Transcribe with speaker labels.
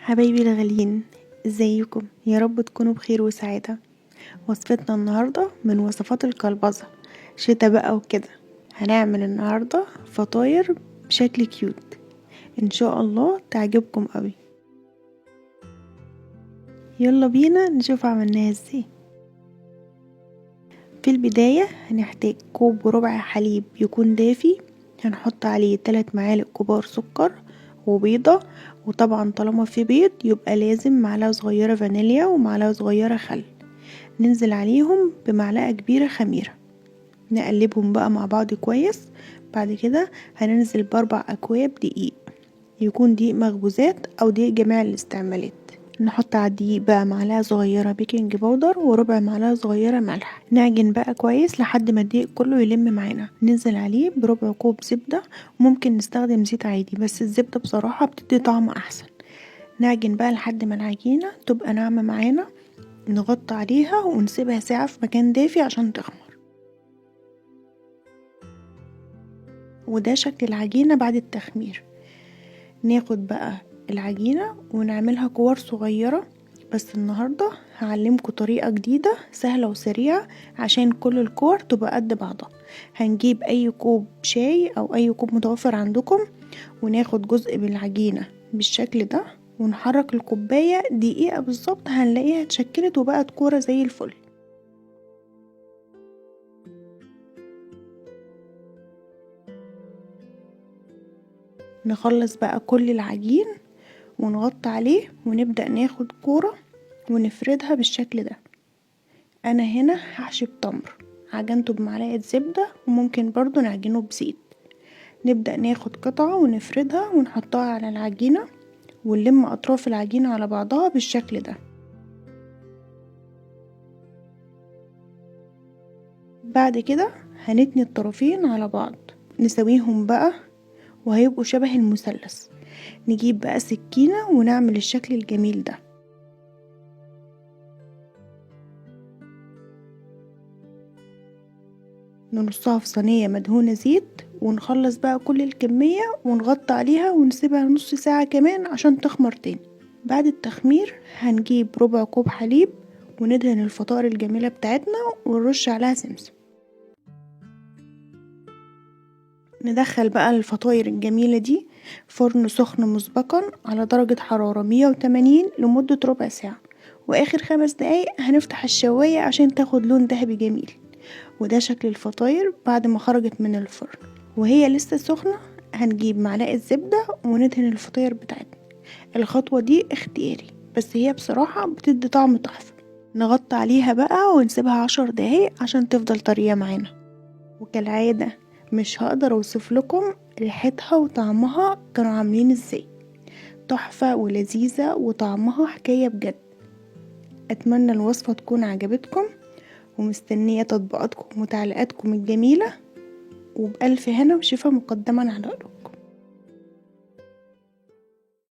Speaker 1: حبايبي الغاليين، ازيكم؟ يا رب تكونوا بخير وسعادة. وصفتنا النهاردة من وصفات الكلبظة، شتا بقى وكده. هنعمل النهاردة فطاير بشكل cute، ان شاء الله تعجبكم قوي. يلا بينا نشوف عملناها ازاي. في البداية هنحتاج كوب وربع حليب يكون دافي، هنحط عليه 3 معالق كبار سكر وبيضة، وطبعا طالما في بيض يبقى لازم معلقة صغيرة فانيليا ومعلقة صغيرة خل. ننزل عليهم بمعلقة كبيرة خميرة، نقلبهم بقى مع بعض كويس. بعد كده هننزل ب4 أكواب دقيق، يكون دقيق مخبوزات أو دقيق جميع الاستعمالات. نحط على الدقيق بقى معلقة صغيرة baking powder وربع معلقة صغيرة ملح. نعجن بقى كويس لحد ما الدقيق كله يلم معانا. ننزل عليه بربع كوب زبدة، ممكن نستخدم زيت عادي بس الزبدة بصراحة بتدي طعم أحسن. نعجن بقى لحد ما العجينة تبقى ناعمة معانا، نغطي عليها ونسيبها ساعة في مكان دافي عشان تخمر. وده شكل العجينة بعد التخمير. ناخد بقى العجينة ونعملها كور صغيرة، بس النهاردة هعلمكم طريقة جديدة سهلة وسريعة عشان كل الكور تبقى قد بعضها. هنجيب اي كوب شاي او اي كوب متوفر عندكم، وناخد جزء من العجينة بالشكل ده ونحرك الكوباية دقيقة بالظبط، هنلاقيها اتشكلت وبقت كورة زي الفل. نخلص بقى كل العجين ونغطي عليه ونبدأ ناخد كورة ونفردها بالشكل ده. انا هنا هحشي بتمر، عجنته بمعلقة زبدة وممكن برضو نعجنه بزيت. نبدأ ناخد قطعة ونفردها ونحطها على العجينة ونلم اطراف العجينة على بعضها بالشكل ده. بعد كده هنتني الطرفين على بعض، نسويهم بقى وهيبقوا شبه المثلث. نجيب بقى سكينة ونعمل الشكل الجميل ده. نرصها في صينية مدهونة زيت ونخلص بقى كل الكمية ونغطي عليها ونسيبها نص ساعة كمان عشان تخمر تاني. بعد التخمير هنجيب ربع كوب حليب وندهن الفطائر الجميلة بتاعتنا ونرش عليها سمسم. ندخل بقى الفطاير الجميلة دي فرن سخن مسبقا على درجة حرارة 180 لمدة ربع ساعة، وآخر 5 دقايق هنفتح الشواية عشان تاخد لون ذهبي جميل. وده شكل الفطاير بعد ما خرجت من الفرن وهي لسه سخنة. هنجيب معلقة زبدة وندهن الفطاير بتاعتنا. الخطوة دي اختياري بس هي بصراحة بتدي طعم تحفة. نغطي عليها بقى ونسيبها 10 دقايق عشان تفضل طرية معانا. وكالعادة مش هقدر اوصف لكم ريحتها وطعمها كانوا عاملين ازاي، تحفة ولذيذة وطعمها حكاية بجد. اتمنى الوصفة تكون عجبتكم، ومستنية تطبيقاتكم وتعليقاتكم الجميلة، وبألف هنا وشفا مقدما على قلوبكم.